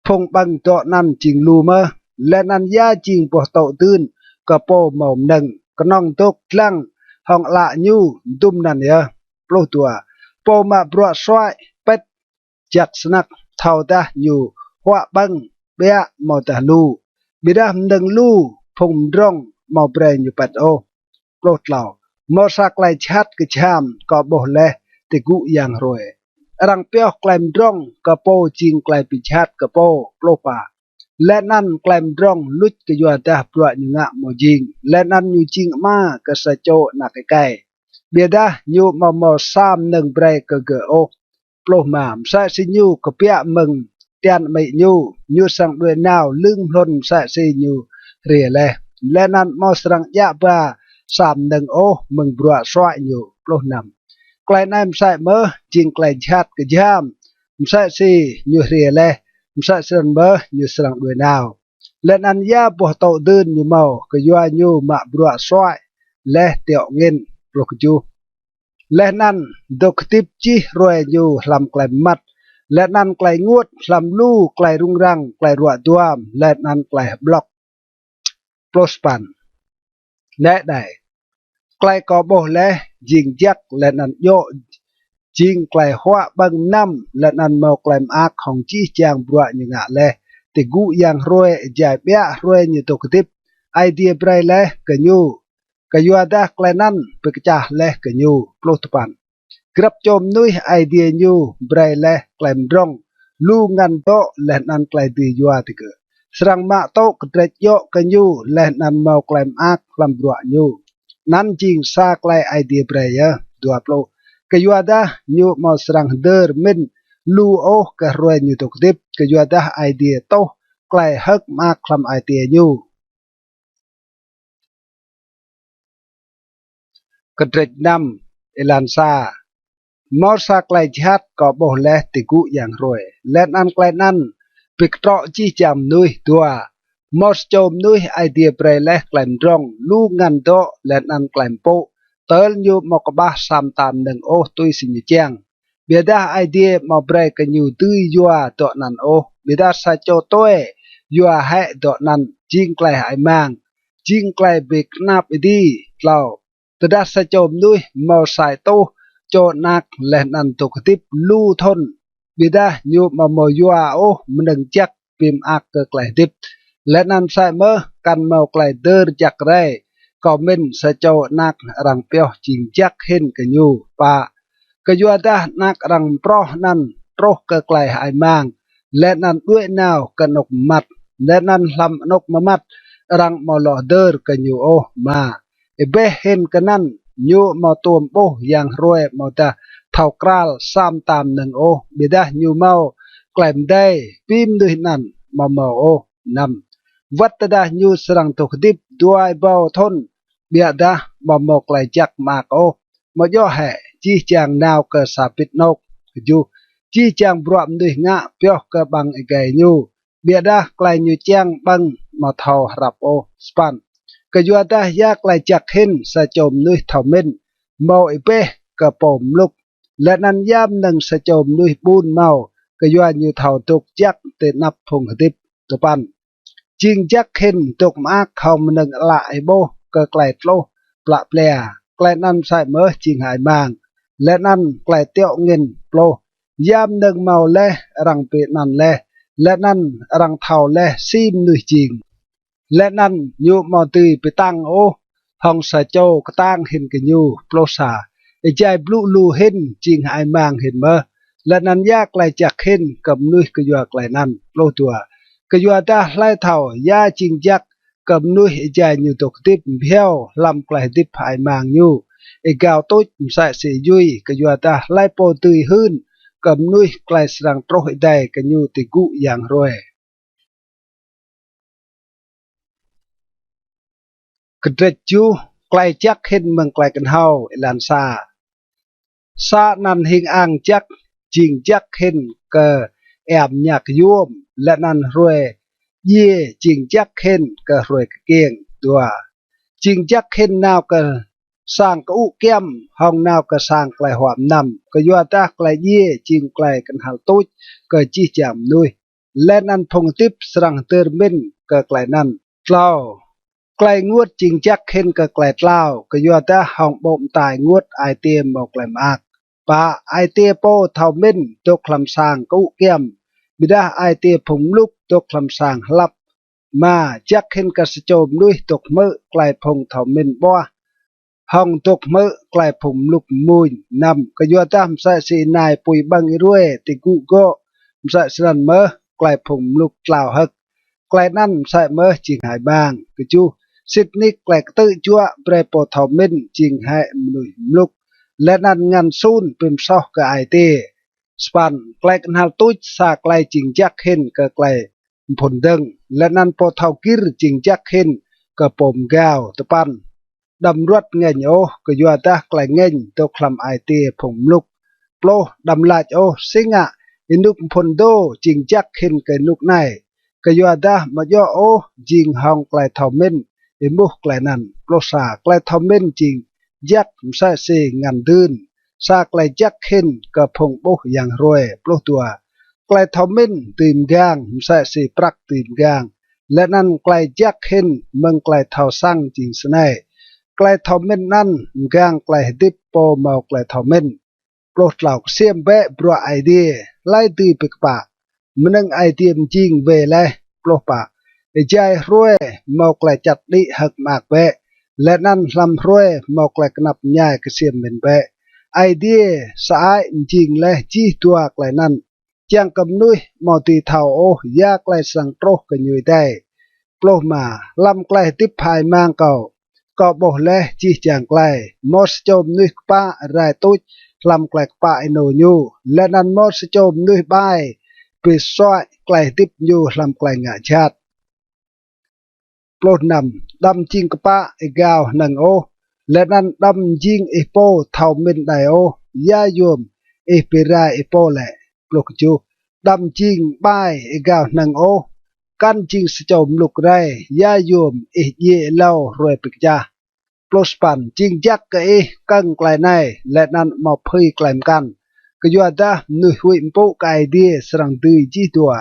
phung ƀơ̆ng dŏ anăn jing lu mơh. Leh anăn ya jing boh tŭ dưn kơ pô mâo mnơ̆ng, knŏng dôk dlăng hŏng ală ñu dŭm anăn yơh. Pluh dua. Pô mă bruă suăi pĭt jăk snăk, thâodah ñu huă ƀơ̆ng ƀiă amâodah lu. Ƀiădah mnơ̆ng lu phung mdrŏng amâo brei ñu pĭt ôh. Pluh tlâo. Mâo sa klei jhat kjham kâo ƀuh leh ti gŭ yang hruê. Arăng pioh klei mdrŏng kơ pô jing klei bi jhat kơ pô. Pluh pă. Leh anăn klei mdrŏng luč kyuadah bruă ñu ngă amâo jing, leh anăn ñu jing ama kơ sa čô anak êkei, ƀiădah ñu amâo mâo sa mnơ̆ng brei kơ gơ̆ ôh. Pluh êma. Msĕ si ñu kbiă mơ̆ng tian amĭ ñu, ñu srăng đuĕ nao lưng mhlŭn msĕ si ñu hriê leh, leh anăn amâo srăng djă ba sa mnơ̆ng ôh mơ̆ng bruă suăi ñu. Pluh năm. Klei anei msĕ mơh jing klei jhat kjham, msĕ si ñu hriê leh, msĕ snăn mơh ñu srăng đuĕ nao. Leh anăn ya boh tŭ dưn ñu mâo kyua ñu mă bruă suăi leh tiŏ angĭn. Pluh kjuh. Leh anăn dôk hdĭp jih hruê ñu hlăm klei mmăt, leh anăn klei ênguôt hlăm lu klei rŭng răng, klei ruă duam, leh anăn klei hƀlŏk. Pluh sa păn. Nĕ đei. Klei kâo ƀuh leh jing jăk leh anăn djŏ jing klei huă ƀơ̆ng mnăm, leh anăn mâo klei mơak hŏng jih jang bruă ñu ngă leh ti gŭ yang hruê êjai ƀiă hruê ñu dôk hdĭp. Aê Diê brei leh kơ ñu, kyuadah klei anăn bi kčah leh kơ ñu. Pluh dua păn. Grăp čô mnuih Aê Diê ñu brei leh klei mdrŏng lu ngăn dŏ leh anăn klei dưi yua digơ̆, srăng mă tŭ kdrêč djŏ kơ ñu leh anăn mâo klei mơak hlăm bruă ñu. Anăn jing sa klei Aê Diê brei yơh. Dua pluh. Kyuadah ñu amâo srăng hdơr mĭn lu ôh kơ hruê ñu dôk hdĭp, kyuadah Aê Diê tuh klei hơ̆k mơak hlăm ai tiê ñu. Kdrêč năm, êlan sa. Mâo sa klei jhat kâo ƀuh leh ti gŭ yang hruê, leh anăn klei anăn bi ktrŏ jih jang mnuih. Dua. Mâo sa čô mnuih Aê Diê brei leh klei mdrŏng lu ngăn dŏ leh anăn klei mpŭ, tơl ñu amâo kƀah sa mta mnơ̆ng ôh tui si ñu čiăng. Ƀiădah Aê Diê amâo brei kơ ñu dưi yua dŏ anăn ôh, ƀiădah sa čô tue yua hĕ dŏ anăn, jing klei hơăi mang, jing klei bi knap êdi. Tlâo. Tơdah sa čô mnuih mâo sa êtuh čô anak leh anăn dôk hdĭp lu thŭn, ƀiădah ñu amâo mâo yua ôh mnơ̆ng jăk bi mơak kơ klei hdĭp, leh anăn msĕ mơh kăn mâo klei dơr jăk rei, kâo mĭn sa čô anak arăng pioh jing jăk hĭn kơ ñu. Pă. Kyuadah anak arăng mproh anăn truh kơ klei hơăi mang, leh anăn đuĕ nao kơ anôk mmăt, leh anăn hlăm anôk mmăt arăng amâo lŏ hdơr kơ ñu ôh. Êma. Êbeh hĭn kơ anăn, ñu amâo tuôm ƀuh yang hruê amâodah thâo kral sa mta mnơ̆ng ôh, ƀiădah ñu mâo klei mdei, bi mnuih anăn amâo mâo ôh. Năm. Wăt tơdah ñu srăng dôk hdĭp dua êbâo thŭn, ƀiădah amâo mâo klei jăk mơak ôh, amâo djŏ hĕ jih jang nao kơ sa bĭt anôk? Kjuh. Jih jang bruă mnuih ngă pioh kơ ƀăng êgei ñu, ƀiădah klei ñu čiăng ƀơ̆ng amâo thâo hrăp ôh. Sa păn. Kyuadah ya klei jăk hĭn sa čô mnuih thâo mĭn mâo êbeh kơ pô mluk, leh anăn ya mnơ̆ng sa čô mnuih ƀun mâo kyua ñu thâo dôk jăk ti anăp phung hdĭp? Dua păn. Jing jăk hĭn dôk mơak hŏng mnơ̆ng ală êbuh kơ klei tluh plă plia, klei anăn msĕ mơh jing hơăi mang, leh anăn klei tiŏ angĭn. Pluh. Ya mnơ̆ng mâo leh arăng bi anăn leh, leh anăn arăng thâo leh si mnuih jing, leh anăn ñu amâo dưi bi tăng ôh hŏng sa čô ktang hĭn kơ ñu. Pluh sa. Êjai blŭ lu hĭn jing hơăi mang hĭn mơh, leh anăn ya klei jăk hĭn kơ mnuih kyua klei anăn? Pluh dua. Kyuadah hlei thâo ya jing jăk kơ mnuih êjai ñu dôk hdĭp mbhiâo hlăm klei hdĭp hơăi mang ñu? Êgao tuč msĕ si êyui, kyuadah hlei pô dưi hưn kơ mnuih klei srăng truh êdei kơ ñu ti gŭ yang hruê? Kdrêč kjuh. Klei jăk hĭn mơ̆ng klei knhâo. Êlan sa. Sa anăn hing ang jăk jing jăk hĭn kơ êa mñak yuôm, leh anăn hruê djiê jing jăk hĭn kơ hruê kkiêng. Dua. Jing jăk hĭn nao kơ sang kơŭ kyăm hŏng nao kơ sang klei huă mnăm, kyuadah klei djiê jing klei knhal tuč kơ jih jang mnuih, leh anăn phung hdĭp srăng hdơr mĭn kơ klei anăn. Tlâo. Klei ênguôt jing jăk hĭn kơ klei tlao, kyuadah hŏng ƀô̆ mta ênguôt ai tiê mâo klei mơak. Pă. Ai tiê pô thâo mĭn dôk hlăm sang kơŭ kyăm, ƀiădah ai tiê phung mluk dôk hlăm sang hlăp. Êma. Jăk hĭn kơ sa čô mnuih dôk hmư̆ klei phung thâo mĭn ƀuah hŏng dôk hmư̆ klei phung mluk mmuñ. Năm. Kyuadah msĕ si ênai pui ƀơ̆ng êruê ti gŭ gŏ, msĕ snăn mơh klei phung mluk tlao hơ̆k, klei anăn msĕ mơh jing hơăi mang. Kjuh. Sĭt nik klei ktư̆ juă brei pô thâo mĭn jing hĕ mnuih mluk, leh anăn ngăn sun bi msoh kơ ai tiê. Sa păn. Klei knhal tuč sa klei jing jăk hĭn kơ klei mphŭn dơ̆ng, leh anăn pô thâo gĭr jing jăk hĭn kơ pô mgao. Dua păn. Đăm ruăt ngêñ ôh, kyuadah klei ngêñ dôk hlăm ai tiê phung mluk. Pluh. Đăm lač ôh, si ngă ênuk mphŭn dô jing jăk hĭn kơ ênuk anei, kyuadah amâo djŏ ôh jing hŏng klei thâo mĭn êmuh klei anăn. Pluh sa. Klei thâo mĭn jing jăk msĕ si ngăn dưn, sa klei jăk hĭn kơ phung ƀuh yang hruê. Pluh dua. Klei thâo mĭn dưi mgang msĕ si prăk dưi mgang, leh anăn klei jăk hĭn mơ̆ng klei thâo săng jing snei: klei thâo mĭn anăn mgang klei hdĭp pô mâo klei thâo mĭn. Pluh tlâo. Ksiêm bĕ bruă Aê Diê, hlei dưi bi kpă? Mnơ̆ng Aê Diê mjing wê leh. Pluh pă. Êjai hruê mâo klei čăt đĭ hơ̆k mơak bĕ, leh anăn hlăm hruê mâo klei knap mñai ksiêm mĭn bĕ. Aê Diê sơăi mjing leh jih dua klei anăn, čiăng kơ mnuih amâo dưi thâo ôh ya klei srăng truh kơ ñu êdei. Pluh êma. Hlăm klei hdĭp hơăi mang kâo, kâo ƀuh leh jih jang klei. Mâo sa čô mnuih kpă rai tuč hlăm klei kpă ênô ñu, leh anăn mâo sa čô mnuih ƀai bi suăi klei hdĭp ñu hlăm klei ngă jhat. Pluh năm. Đăm jing kpă êgao hnơ̆ng ôh, leh anăn đăm jing ih pô thâo mĭn đei ôh, ya yuôm ih bi rai ih pô lĕ? Pluh kjuh. Đăm jing ƀai êgao hnơ̆ng ôh, kăn jing sa čô mluk rei, ya yuôm ih djiê êlâo hruê bi kčah? Pluh sa păn. Jing jăk kơ ih kơ̆ng klei anei, leh anăn amâo phưi klei mkăn, kyuadah mnuih huĭ mpŭ kơ Aê Diê srăng dưi jih dua.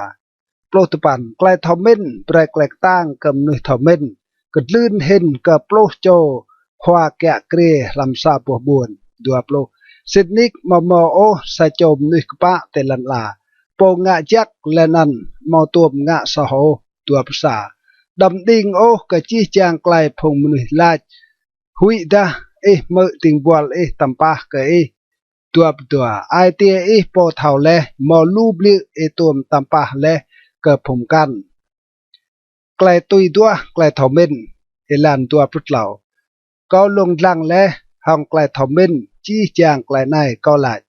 Pluh dua păn. Klei thâo mĭn brei klei ktang kơ mnuih thâo mĭn, kdlưn hĭn kơ pluh čô khua kiă kriê hlăm sa boh ƀuôn. Dua pluh. Sĭt nik amâo mâo ôh sa čô mnuih kpă ti lăn ala, pô ngă jăk leh anăn amâo tuôm ngă soh ôh. Dua pluh sa. Đăm đing ôh kơ jih jang klei phung mnuih lač, huĭdah ih hmư̆ dĭng buăl ih tăm pah kơ ih. Dua pluh dua. Ai tiê ih pô thâo leh, mâo lu bliư̆ ih tuôm tăm pah leh kơ phung mkăn. Klei tui duah klei thâo mĭn. Êlan dua pluh tlâo. Kâo lông dlăng leh hŏng klei thâo mĭn jih jang klei anei, kâo lač,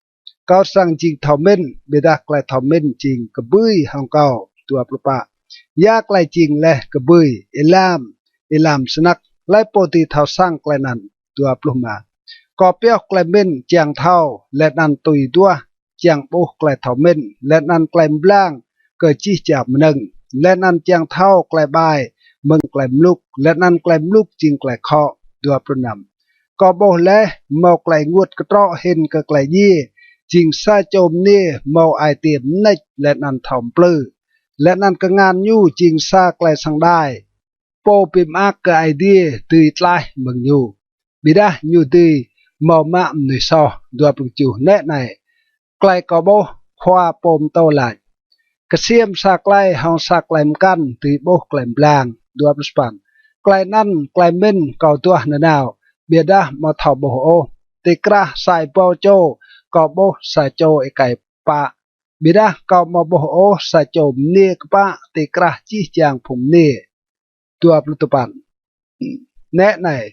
kâo srăng jing thâo mĭn, ƀiădah klei thâo mĭn jing kbưi hŏng kâo. Dua pluh pă. Ya klei jing leh kbưi? Êlam, êlam snăk, hlei pô dưi thâo săng klei anăn? Dua pluh êma. Kâo pioh klei mĭn čiăng thâo, leh anăn tui duah čiăng ƀuh klei thâo mĭn, leh anăn klei mblang kơ jih jang mnơ̆ng, leh anăn čiăng thâo klei ƀai mơ̆ng klei mluk, leh anăn klei mluk jing klei khŏ. Dua pluh năm. Kâo ƀuh leh mâo klei ênguôt ktrŏ hĭn kơ klei djiê, jing sa čô mniê mâo ai tiê mnêč leh anăn thâo mplư, leh anăn kngan ñu jing sa klei săng đai. Pô bi mơak kơ Aê Diê dưi tlaih mơ̆ng ñu, ƀiădah ñu dưi mâo mă mnuih soh. Dua pluh kjuh. Nĕ anei, klei kâo ƀuh, khua pô mtô lač, ksiêm sa klei hŏng sa klei mkăn dưi ƀuh klei mblang. Dua pluh sa păn. Klei anăn klei mĭn kâo duah nanao, ƀiădah amâo thâo ƀuh ôh. Ti krah sa êbâo čô kâo ƀuh sa čô êkei kpă, ƀiădah kâo amâo ƀuh ôh sa čô mniê kpă ti krah jih jang phung mniê. Dua pluh dua păn. Nĕ anei,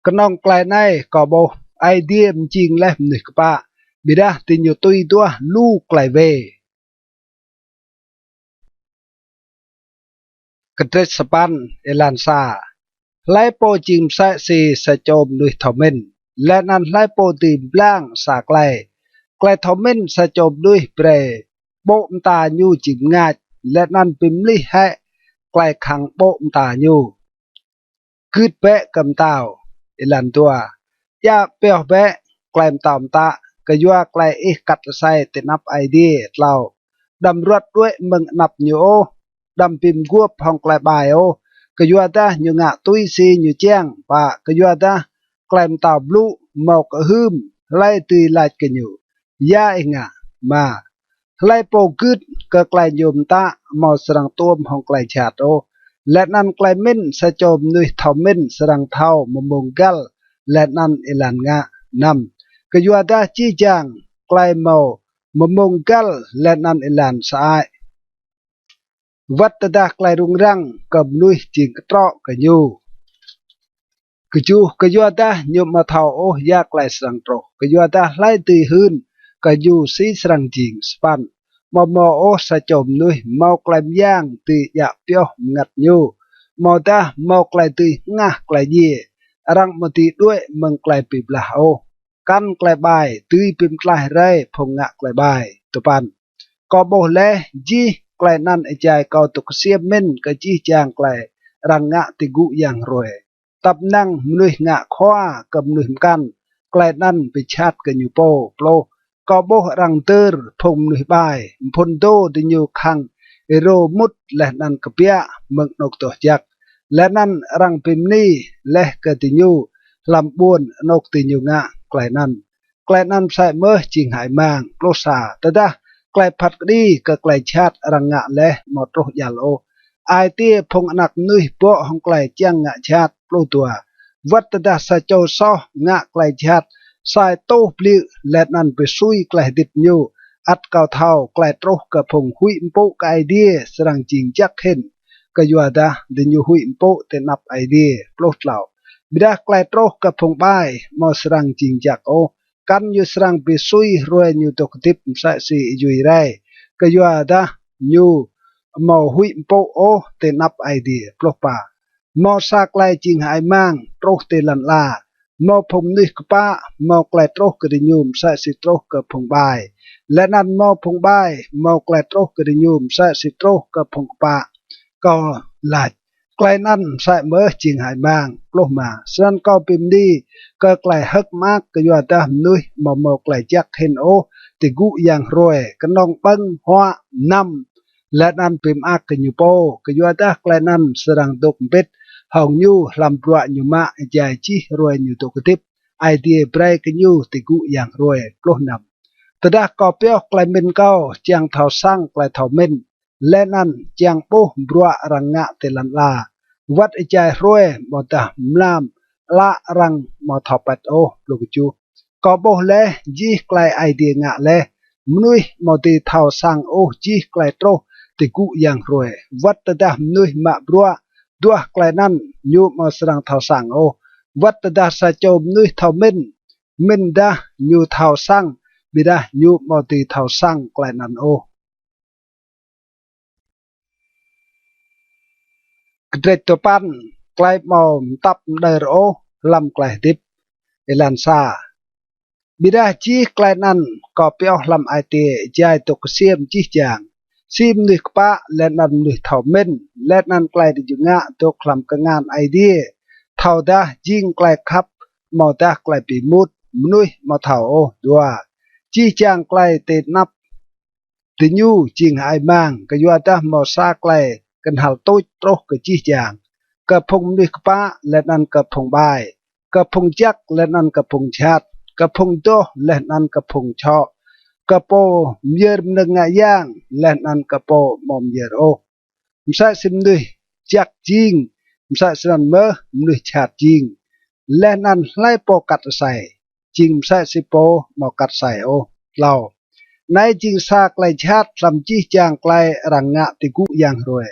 knŏng klei anei kâo ƀuh, Aê Diê mjing leh mnuih kpă, ƀiădah diñu tui duah lu klei wê. Kdrêč sa păn, êlan sa. Hlei pô jing msĕ si sa čô mnuih thâo mĭn, leh anăn hlei pô dưi mblang sa klei? Klei thâo mĭn sa čô mnuih brei ƀô̆ mta ñu jing mngač, leh anăn bi mlih hĕ klei khăng ƀô̆ mta ñu. Gưt bĕ kơ mtao. Êlan dua. Djă pioh bĕ klei mtao mtă, kyua klei ih kat asei ti anăp Aê Diê. Tlâo. Đăm ruăt đuĕ mơ̆ng anăp ñu ôh, đăm bi mguôp hŏng klei ƀai ôh, kyuadah ñu ngă tui si ñu čiăng. Pă. Kyuadah klei mtao blŭ mâo kơhưm, hlei dưi lač kơ ñu, ya ih ngă? Êma. Hlei pô gưt kơ klei ñu mtă amâo srăng tuôm hŏng klei jhat ôh, leh anăn klei mĭn sa čô mnuih thâo mĭn srăng thâo mmông găl leh anăn êlan ngă. Năm. Kyuadah jih jang klei mâo mmông găl leh anăn êlan sơăi, wăt tơdah klei rŭng răng kơ mnuih jing ktrŏ kơ ñu. Kjuh. Kyuadah ñu amâo thâo ôh ya klei srăng truh, kyuadah hlei dưi hưn kơ ñu si srăng jing? Sa păn. Amâo mâo ôh sa čô mnuih mâo klei myang dưi djă pioh mngăt ñu, amâodah mâo klei dưi hngah klei djiê. Arăng amâo dưi đuĕ mơ̆ng klei bi blah ôh, kăn klei ƀai dưi bi mtlaih rei phung ngă klei ƀai. Dua păn. Kâo ƀuh leh jih klei anăn êjai kâo dôk ksiêm mĭn kơ jih jang klei arăng ngă ti gŭ yang hruê. Tăp năng mnuih ngă khua kơ mnuih mkăn, klei anăn bi jhat kơ ñu pô. Pluh. Kâo ƀuh arăng dơr phung mnuih ƀai, mphŭn dô diñu khăng êrô mŭt leh anăn kbiă mơ̆ng anôk doh jăk, leh anăn arăng bi mni leh kơ diñu hlăm ƀuôn anôk diñu ngă klei anăn. Klei anăn msĕ mơh jing hơăi mang. Pluh sa. Tơdah klei phat kđi kơ klei jhat arăng ngă leh amâo truh djăl ôh, Ai tiê phung anak mnuih bŏ hŏng klei čiăng ngă jhat. Pluh dua. Wăt tơdah sa čô soh ngă klei jhat, sa êtuh bliư̆ leh anăn bi sui klei hdĭp ñu, ăt kâo thâo klei truh kơ phung huĭ mpŭ kơ Aê Diê srăng jing jăk hĭn, kyuadah diñu huĭ mpŭ ti anăp Aê Diê. Pluh tlâo. Ƀiădah klei truh kơ phung ƀai amâo srăng jing jăk ôh, kăn ñu srăng bi sui hruê ñu dôk hdĭp msĕ si êyui rei, kyuadah ñu amâo huĭ mpŭ ôh ti anăp Aê Diê. Pluh pă. Mâo sa klei jing hơăi mang truh ti lăn ala, mâo phung mnuih kpă, mâo klei truh kơ diñu msĕ si truh kơ phung ƀai, leh anăn mâo phung ƀai, mâo klei truh kơ diñu msĕ si truh kơ phung kpă. Kâo lač, klei anăn msĕ mơh jing hơăi mang. Pluh êma. Snăn kâo bi mni kơ klei hơ̆k mơak, kyuadah mnuih amâo mâo klei jăk hĭn ôh ti gŭ yang hruê, knŏng ƀơ̆ng huă mnăm leh anăn bi mơak kơ ñu pô, kyuadah klei anăn srăng dôk mbĭt hŏng ñu hlăm bruă ñu mă êjai jih hruê ñu dôk hdĭp Aê Diê brei kơ ñu ti gŭ yang hruê. Pluh năm. Tơdah kâo pioh klei mĭn kâo čiăng thâo săng klei thâo mĭn, leh anăn čiăng ƀuh bruă arăng ngă ti lăn ala, wăt êjai hruê amâodah mlam ală arăng amâo thâo pĭt ôh. Pluh kjuh. Kâo ƀuh leh jih klei Aê Diê ngă leh, mnuih amâo dưi thâo săng ôh jih klei truh ti gŭ yang hruê. Wăt tơdah mnuih mă bruă duah klei anăn, ñu amâo srăng thâo săng ôh. Wăt tơdah sa čô mnuih thâo mĭn, mĭndah ñu thâo săng, ƀiădah ñu amâo dưi thâo săng klei anăn ôh. Kdrêč dua păn. Klei amâo mtăp mđơr ôh hlăm klei hdĭp. Êlan sa. Ƀiădah jih klei anăn kâo pioh hlăm ai tiê êjai dôk ksiêm jih jang, si mnuih kpă leh anăn mnuih thâo mĭn, leh anăn klei diñu ngă dôk hlăm kngan Aê Diê, thâodah jing klei khăp amâodah klei bi êmut, mnuih amâo thâo ôh. Dua. Jih jang klei ti anăp diñu jing hơăi mang, kyuadah mâo sa klei knhal tuč truh kơ jih jang, kơ phung mnuih kpă leh anăn kơ phung ƀai, kơ phung jăk leh anăn kơ phung jhat, kơ phung doh leh anăn kơ phung čhŏ, kơ pô myơr mnơ̆ng ngă yang leh anăn kơ pô amâo myơr ôh. Msĕ si mnuih jăk jing, msĕ snăn mơh mnuih jhat jing. Leh anăn hlei pô kat asei, jing msĕ si pô amâo kat asei ôh. Tlâo. Anei jing sa klei jhat hlăm jih jang klei arăng ngă ti gŭ yang hruê,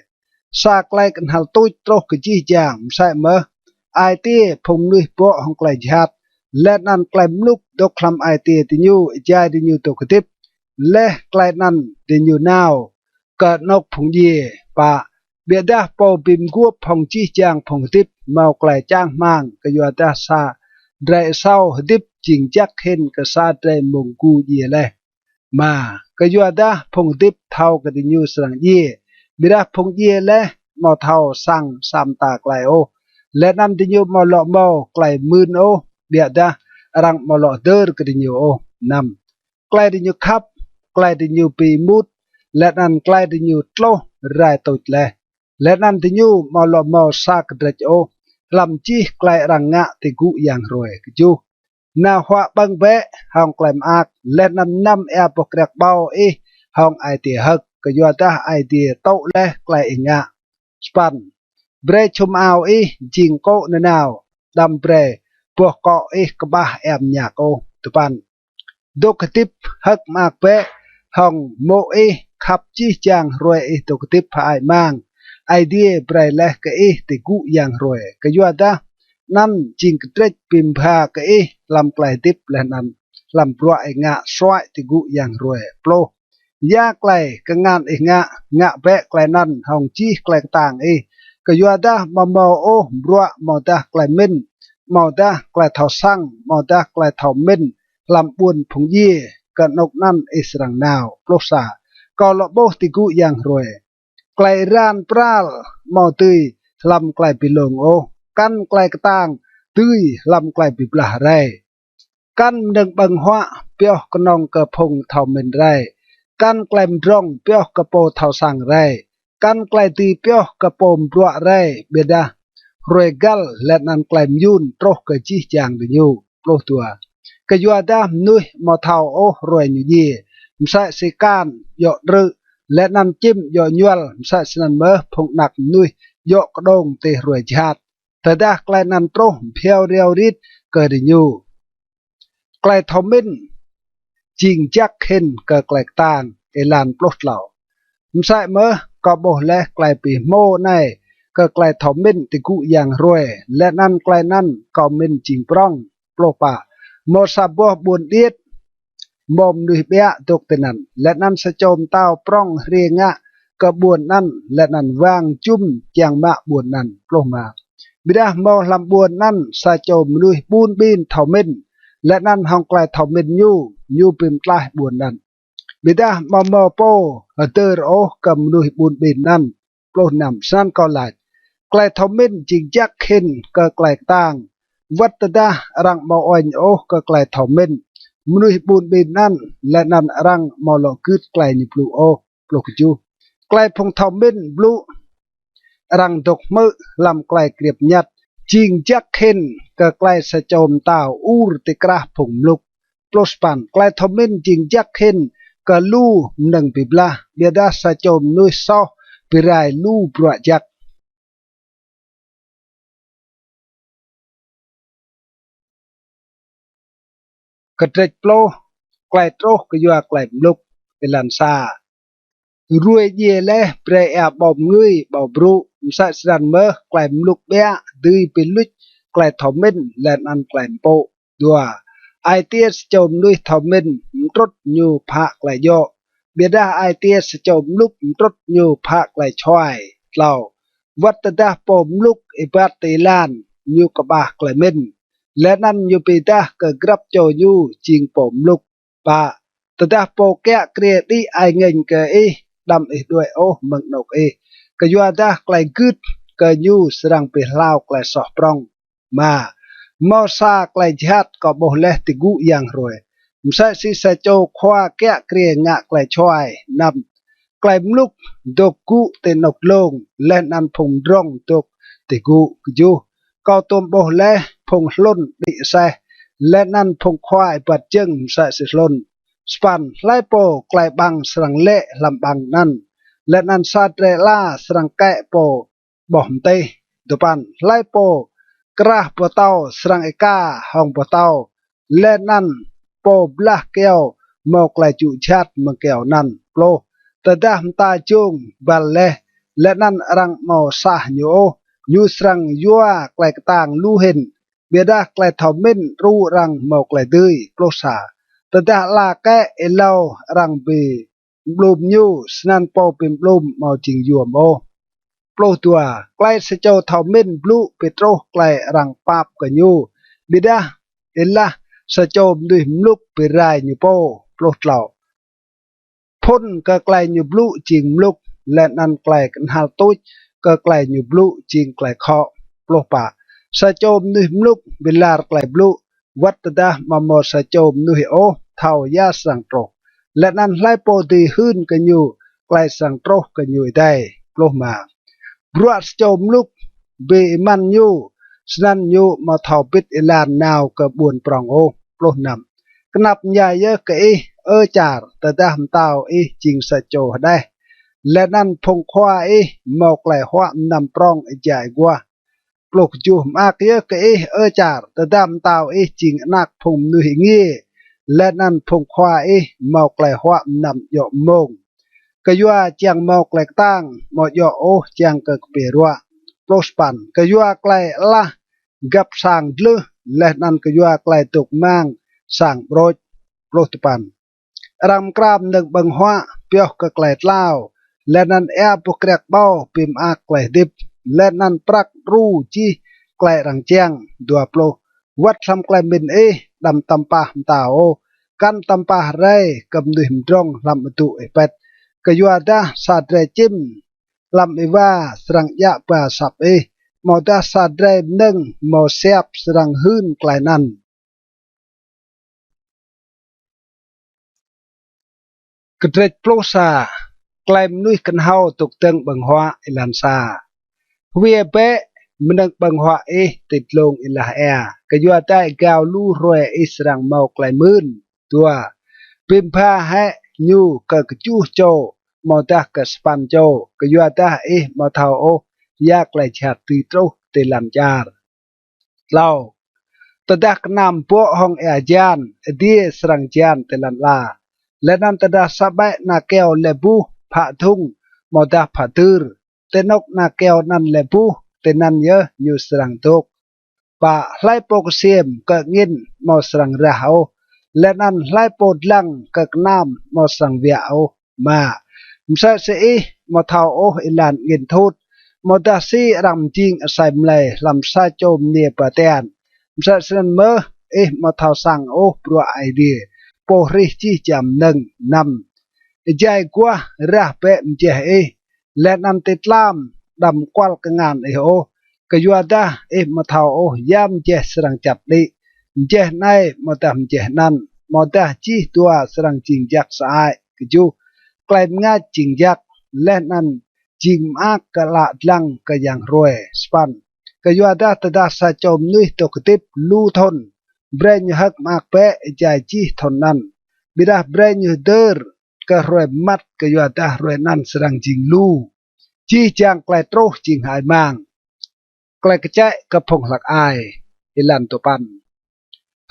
sa klei knhal tuč truh kơ jih jang, msĕ mơh ai tiê phung mnuih bŏ hŏng klei jhat, leh anăn klei mluk dôk hlăm ai tiê diñu êjai diñu dôk hdĭp. Leh klei anăn diñu nao kơ anôk phung djiê. Pă. Ƀiădah pô bi mguôp hŏng jih jang phung hdĭp mâo klei čang hmăng, kyuadah sa drei asâo hdĭp jing jăk hĭn kơ sa drei mmông gu djiê leh. Êma. Kyuadah phung hdĭp thâo kơ diñu srăng djiê, ƀiădah phung djiê leh amâo thâo săng sa mta klei ôh, leh anăn diñu amâo lŏ mâo klei mưn ôh, ƀiădah arăng amâo lŏ hdơr kơ diñu ôh. Năm. Klei diñu khăp, klei diñu bi êmut, leh anăn klei diñu tluh rai tuč leh, leh anăn diñu amâo lŏ mâo sa kdrêč ôh hlăm jih klei arăng ngă ti gŭ yang hruê. Kjuh. Nao huă ƀơ̆ng bĕ hŏng klei mơak, leh anăn mnăm êa boh kriăk ƀâo ih hŏng ai tiê hơ̆k, kyuadah Aê Diê tŭ leh klei ih ngă. Sa păn. Brei čhum ao ih jing kô̆ nanao, đăm brei boh kŏ ih kƀah êa mñak ôh. Dua păn. Dôk hdĭp hơ̆k mơak bĕ hŏng mô̆ ih, khăp jih jang hruê ih dôk hdĭp hơăi mang Aê Diê brei leh kơ ih ti gŭ yang hruê, kyuadah anăn jing kdrêč bi mbha kơ ih hlăm klei hdĭp leh anăn hlăm bruă ih ngă suăi ti gŭ yang hruê. Pluh. Ya klei kngan ih ngă, ngă bĕ klei anăn hŏng jih klei ktang ih, kyuadah amâo mâo ôh bruă amâodah klei mĭn, amâodah klei thâo săng, amâodah klei thâo mĭn hlăm ƀuôn phung djiê, kơ anôk anăn ih srăng nao. Pluh sa. Kâo lŏ ƀuh ti gŭ yang hruê klei êran pral amâo dưi hlăm klei bi lông ôh, kăn klei ktang dưi hlăm klei bi blah rei, kăn mnơ̆ng ƀơ̆ng huă pioh knŏng kơ phung thâo mĭn rei, kăn klei mdrŏng pioh kơ pô thâo săng rei, kăn klei dưi pioh kơ pô mbruă rei, ƀiădah hruê găl leh anăn klei myun truh kơ jih jang diñu. Pluh dua. Kyuadah mnuih amâo thâo ôh hruê ñu djiê, msĕ si kan djŏ đrư̆, leh anăn čĭm djŏ ñuăl, msĕ snăn mơh phung anak mnuih djŏ kđông ti hruê jhat, tơdah klei anăn truh bhiâo riâo rit kơ diñu. Klei thâo mĭn jing jăk hĭn kơ klei ktang. Êlan pluh tlâo. Msĕ mơh kâo ƀuh leh klei bi hmô anei kơ klei thâo mĭn ti gŭ yang hruê, leh anăn klei anăn kâo mĭn jing prŏng. Pluh pă. Mâo sa boh ƀuôn điêt, mâo mnuih ƀiă dôk tinăn, leh anăn sa čô mtao prŏng hriê ngă kơ ƀuôn anăn, leh anăn wang jŭm čiăng mă ƀuôn anăn. Pluh êma. Ƀiădah mâo hlăm ƀuôn anăn sa čô mnuih ƀun ƀin thâo mĭn, leh anăn hŏng klei thâo mĭn ñu, ñu bi mtlaih ƀuôn anăn. Ƀiădah amâo mâo pô hdơr ôh kơ mnuih ƀun ƀin anăn. Pluh năm. Snăn kâo lač, klei thâo mĭn jing jăk hĭn kơ klei ktang. Wăt tơdah arăng amâo uêñ ôh kơ klei thâo mĭn mnuih ƀun ƀin anăn, leh anăn arăng amâo lŏ gưt klei ñu blŭ ôh. Pluh kjuh. Klei phung thâo mĭn blŭ arăng dôk hmư̆ hlăm klei kriêp ñăt jing jăk hĭn kơ klei sa čô mtao ur ti krah phung mluk. Pluh sa păn. Klei thâo mĭn jing jăk hĭn kơ lu mnơ̆ng bi blah, ƀiădah sa čô mnuih soh bi rai lu bruă jăk. Kdrêč pluh. Klei truh kyua klei mluk. Êlan sa. Hruê djiê leh brei êa ƀâo mngưi ƀâo brŭ, msĕ snăn mơh klei mluk ƀiă dưi bi luč klei thâo mĭn leh anăn klei mpŭ. Dua. Ai tiê sa čô mnuih thâo mĭn mtrŭt ñu phă klei djŏ, ƀiădah ai tiê sa čô mluk mtrŭt ñu phă klei čhuai. Tlâo. Wăt tơdah pô mluk êbat ti êlan, ñu kƀah klei mĭn, leh anăn ñu bi êdah kơ grăp čô ñu jing pô mluk. Pă. Tơdah pô kiă kriê đĭ ai ngêñ kơ ih, đăm ih đuĕ ôh mơ̆ng anôk ih, kyuadah klei gưt kơ ñu srăng bi hlao klei soh prŏng. Êma. Mâo sa klei jhat kâo ƀuh leh ti gŭ yang hruê, msĕ si sa čô khua kiă kriê ngă klei čhuai. Năm. Klei mluk dôk gŭ ti anôk dlông, leh anăn phung mdrŏng dôk ti gŭ. Kjuh. Kâo tuôm ƀuh leh phung hlŭn đĭ aseh, leh anăn phung khua êbat jơ̆ng msĕ si hlŭn. Sa păn. Hlei pô klei ƀăng srăng lĕ hlăm ƀăng anăn, leh anăn sa drei ala srăng kĕ pô ƀuh mtih. Dua păn. Hlei pô krah boh tâo srăng êka hŏng boh tâo, leh anăn pô blah kyâo mâo klei jŭ jhat mơ̆ng kyâo anăn. Pluh. Tơdah mta jông băl leh, leh anăn arăng amâo sah ñu ôh, ñu srăng yua klei ktang lu hĭn, ƀiădah klei thâo mĭn đru arăng mâo klei dưi. Pluh sa. Tơdah ala kĕ êlâo arăng bi mƀlum ñu, snăn pô bi mƀlum amâo jing yuôm ôh. Pluh dua. Klei sa čô thâo mĭn blŭ bi truh klei arăng pap kơ ñu, ƀiădah êlah sa čô mnuih mluk bi rai ñu pô. Pluh tlâo. Phŭn kơ klei ñu blŭ jing mluk, leh anăn klei knhal tuč kơ klei ñu blŭ jing klei khŏ. Pluh pă. Sa čô mnuih mluk bi lar klei blŭ, wăt tơdah amâo mâo sa čô mnuih ôh thâo ya srăng truh, leh anăn hlei pô dưi hưn kơ ñu klei srăng truh kơ ñu êdei. Pluh êma. Bruă sa čô mluk bi êmăn ñu, snăn ñu amâo thâo bĭt êlan nao kơ ƀuôn prŏng ôh. Pluh năm. Knap mñai yơh kơ ih, Ơ čar, tơdah mtao ih jing sa čô hđeh, leh anăn phung khua ih mâo klei huă mnăm prŏng êjai aguah. Pluh kjuh. Mơak yơh kơ ih, Ơ čar, tơdah mtao ih jing anak phung mnuih êngiê, leh anăn phung khua ih mâo klei huă mnăm djŏ mmông. Kyua čiăng mâo klei ktang, amâo djŏ ôh čiăng kơ kpiê ruă. Pluh sa păn. Kyua klei alah găp sang dlưh, leh anăn kyua klei dôk mang sang ƀrôč. Pluh dua păn. Arăng mkra mnơ̆ng ƀơ̆ng huă pioh kơ klei tlao, leh anăn êa boh kriăk ƀâo bi mơak klei hdĭp, leh anăn prăk đru jih klei arăng čiăng. Dua pluh. Wăt hlăm klei mĭn ih, đăm tăm pah mtao ôh, kăn tăm pah rei kơ mnuih mdrŏng hlăm adŭ ih pĭt, kyuadah sa drei čĭm hlăm êwa srăng djă ba asăp ih, amâodah sa drei mnơ̆ng mâo siap srăng hưn klei anăn. Kdrêč pluh sa. Klei mnuih knhâo dôk dơ̆ng ƀơ̆ng huă. Êlan sa. Hwiê bĕ mnơ̆ng ƀơ̆ng huă ih ti dlông êlah êa, kyuadah êgao lu hruê ih srăng mâo klei mưn. Dua. Bi mbha hĕ ñu kơ kjuh čô amâodah kơ sa păn čô, kyuadah ih amâo thâo ôh ya klei jhat dưi truh ti lăn čar. Tlâo. Tơdah knam bŏ hŏng êa hjan, adiê srăng hjan ti lăn ala. Leh anăn tơdah sa ƀĕ ana kyâo lĕ buh phă dhŭng amâodah phă dưr, ti anôk ana kyâo anăn lĕ buh, tinăn yơh ñu srăng dôk. Pă. Hlei pô ksiêm kơ angĭn amâo srăng rah ôh, leh anăn hlei pô dlăng kơ knam amâo srăng wiă ôh. Êma. Msĕ si ih amâo thâo ôh êlan angĭn thut, amâodah si arăng mjing asei mlei hlăm sa čô mniê ba tian, msĕ snăn mơh ih amâo thâo săng ôh bruă Aê Diê, Pô hrih jih jang mnơ̆ng. Năm. Êjai aguah rah bĕ mjeh ih, leh anăn ti tlam đăm kuăl kngan ih ôh, kyuadah ih amâo thâo ôh ya mjeh srăng čăt đĭ, mjeh anei amâodah mjeh anăn, amâodah jih dua srăng jing jăk sơăi. Kjuh. Klei mngač jing jăk, leh anăn jing mơak kơ ală dlăng kơ yang hruê. Sa păn. Kyuadah tơdah sa čô mnuih dôk hdĭp lu thŭn, brei ñu hơ̆k mơak bĕ êjai jih thŭn anăn, ƀiădah brei ñu hdơr kơ hruê mmăt, kyuadah hruê anăn srăng jing lu. Jih jang klei truh jing hơăi mang. Klei kčĕ kơ phung hlăk ai. Êlan dua păn.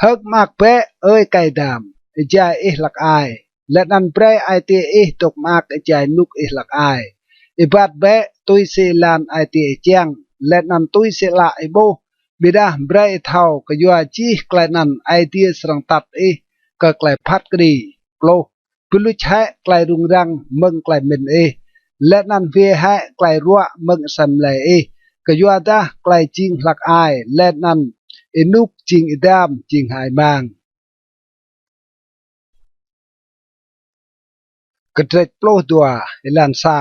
Hơ̆k mơak bĕ, ơ êkei Adam, êjai ih hlăk ai, leh anăn brei ai tiê ih dôk mơak êjai ênuk ih hlăk ai. Êbat bĕ tui si êlan ai tiê ih čiăng, leh anăn tui si ală ih ƀuh, ƀiădah brei ih thâo kyua jih klei anăn Aê Diê srăng atăt ih kơ klei phat kđi. Pluh. Bi luč hĕ klei rŭng răng mơ̆ng klei mĭn ih, leh anăn hwiê hĕ klei ruă mơ̆ng asei mlei ih, kyuadah klei jing hlăk ai leh anăn ênuk jing êdam jing hơăi mang. Kdrêč pluh dua, êlan sa.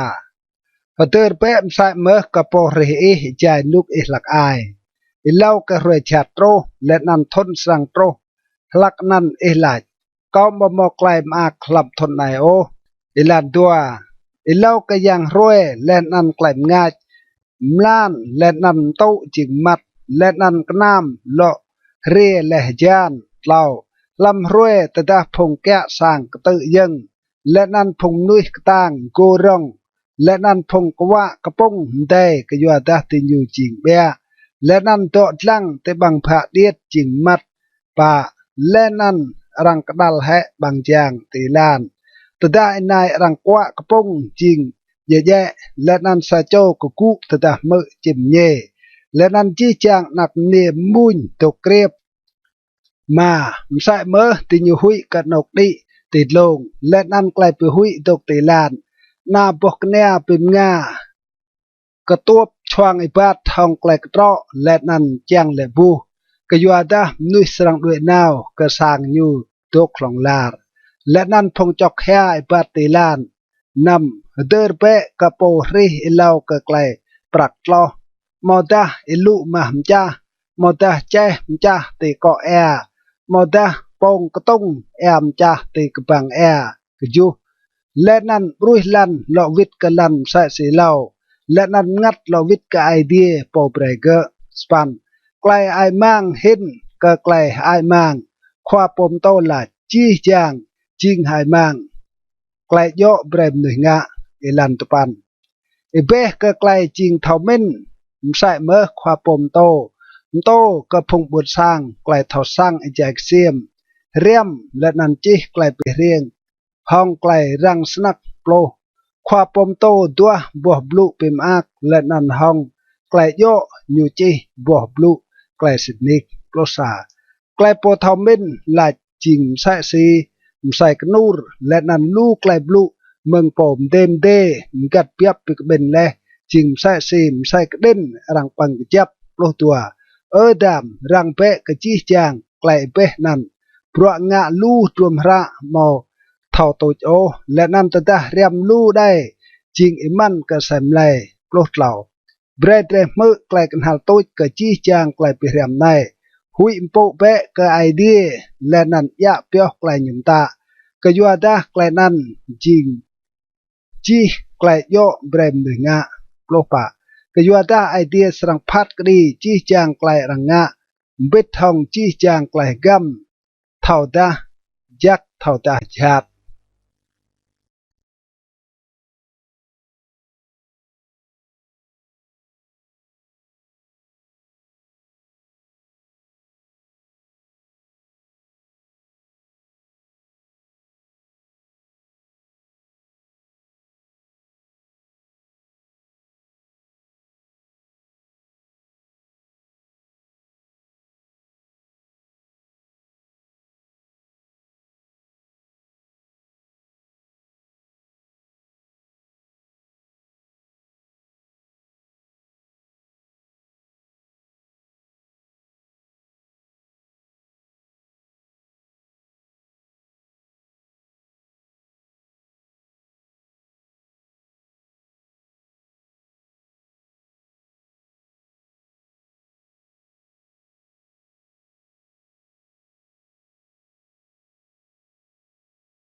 Hdơr bĕ msĕ mơh kơ Pô hrih ih êjai ênuk ih hlăk ai, êlâo kơ hruê jhat truh, leh anăn thŭn srăng truh hlăk anăn ih lač: Kâo amâo mâo klei mơak hlăm thŭn anei ôh. Êlan dua. Êlâo kơ yang hruê leh anăn klei mngač, mlan leh anăn mtŭ jing mmăt, leh anăn knam lŏ hriê leh hjan. Tlâo. Hlăm hruê tơdah phung kiă sang ktư̆ yơ̆ng, leh anăn phung mnuih ktang gô rŏng, leh anăn phung kwă kpŭng mdei kyuadah diñu jing ƀiă, leh anăn dŏ dlăng ti ƀăng bhă điêt jing mmăt. Pă. Leh anăn arăng kđăl hĕ ƀăng jang ti êlan, tơdah ênai arăng kwă kpŭng jing djĕ djĕ, leh anăn sa čô kgŭ tơdah hmư̆ čĭm mñê, leh anăn jih jang anak mniê mmuñ dôk kriêp. Êma. Msĕ mơh diñu huĭ kơ anôk đĭ ti dlông, leh anăn klei bi huĭ dôk ti êlan. Ana boh knia bi mnga ktuôp čhuang êbat hŏng klei ktrŏ leh anăn čiăng lĕ buh, kyuadah mnuih srăng đuĕ nao kơ sang ñu dôk hlŏng lar, leh anăn phung čŏk hia êbat ti êlan. Năm. Hdơr bĕ kơ Pô hrih êlâo kơ klei prăk tloh, amâodah êlŭ mah mčah, amâodah čeh mčah ti kŏ êa, amâodah pông ktŭng êa mčah ti kbăng êa. Kjuh. Leh anăn ƀruih lăn lŏ wĭt kơ lăn msĕ si êlâo, leh anăn mngăt lŏ wĭt kơ Aê Diê Pô brei gơ̆. Sa păn. Klei hơăi mang hĭn kơ klei hơăi mang, khua pô mtô lač, jih jang jing hơăi mang. Klei djŏ brei mnuih ngă. Êlan dua păn. Êbeh kơ klei jing thâo mĭn, msĕ mơh khua pô mtô mtô kơ phung ƀuôn sang klei thâo săng êjai ksiêm, hriăm leh anăn čih klei bi hriêng hŏng klei răng snăk. Pluh. Khua pô mtô duah boh blŭ bi mơak, leh anăn hŏng klei djŏ ñu čih boh blŭ klei sĭt nik. Pluh sa. Klei pô thâo mĭn lač jing msĕ si msei knur, leh anăn lu klei blŭ mơ̆ng pô mdê mdê mgăt biăp bi kƀĭn leh jing msĕ si msei kđĭn arăng pơ̆ng kjăp. Pluh dua. Ơ Adam, răng bĕ kơ jih jang klei êbeh anăn, bruă ngă lu hdruôm hră amâo thâo tuč ôh, leh anăn tơdah hriăm lu đei jing êmăn kơ asei mlei. Pluh tlâo. Brei drei hmư̆ klei knhal tuč kơ jih jang klei bi hriăm anei. Huĭ mpŭ bĕ kơ Aê Diê, leh anăn djă pioh klei ñu mtă, kyuadah klei anăn jing jih klei djŏ brei mnuih ngă. Pluh pă. Kyuadah Aê Diê srăng phat kđi jih jang klei arăng ngă, mbĭt hŏng jih jang klei hgăm, thâodah jăk thâodah jhat.